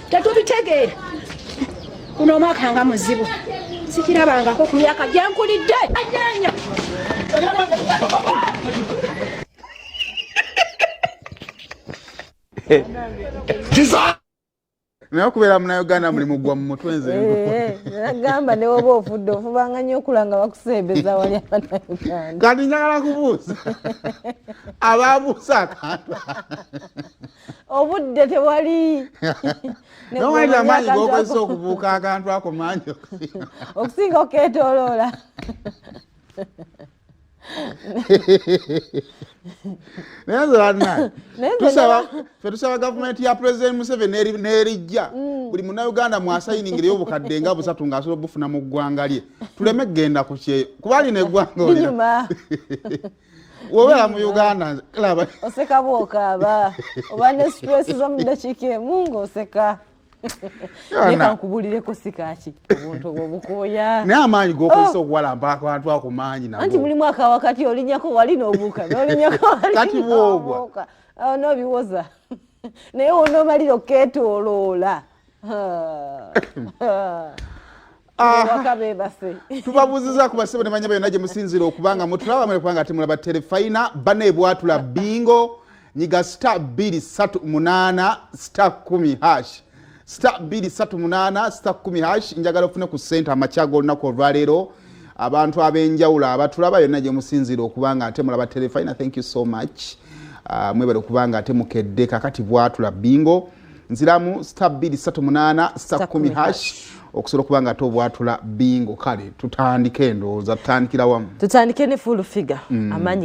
Tetubitegeera. Guno omwaka nga muzibu, sikirabangako ku myaka gyenkulidde. Ajanya. Naye okubeera munauganda mulimu gwa mu mutwe nze. Eh, nagamba ne woba ofudde ofubanga nnyo okula nga bakusembeza wali abanauganda. Kati njagala kubuuza ababuuza akantu. Obudde tewali. Nomanyi amaanyi gokozesa okubuuka akantu ako mangi okusinga okusinga oketoloola. Naye nze bannaye fe tusaba gavumenti ya President Museveni n'erijja buli Munnayuganda mwasayiningireyo obukadde nga 3 ng'asobola obufuna mu ggwanga lye, tuleme kugenda ku kyeyo kuba lino eggwanga olina Linyuma. Wobeera mu Uganda laba. Oseka bwokaaba oba ne stress zo mu ddakiika emu ng'oseka. Yonna. Leka nkubulireko, sikaki obuntu obwo bukooya. Naye amaanyi g'okozesa okuwalampa akantu ako mangi Anti nago. Mulimu akawakati, olinyako wali n'obuuka, n'olinyako wali Kati bw'ogwa. n'obuuka. Awo n'obiwoza, naye wonoomalira oketoloola waka beebase. Tubabuuziza ku basebo ne banyaba yonna gye musinziira okubanga mutulaba mwe, kubanga temulaba Terefayina bane bwatula bingo. Nyiga *238*10#, *238*10#. Njagala ofune ku ssente amakya g'olunaku olwaleero. Abantu ab'enjawulo abatulaba yonna gye musinziira okubanga ate mulaba Terefayina, thank you so much. Mwebale okubanga ate mukedde. Kakati bwatula bingo, nziramu *238*10# okusobola okuba nga ate obwatula bingo. Kale tutandike, endowooza tutandikira wamu. Tutandike ne Full Figure, amaanyi.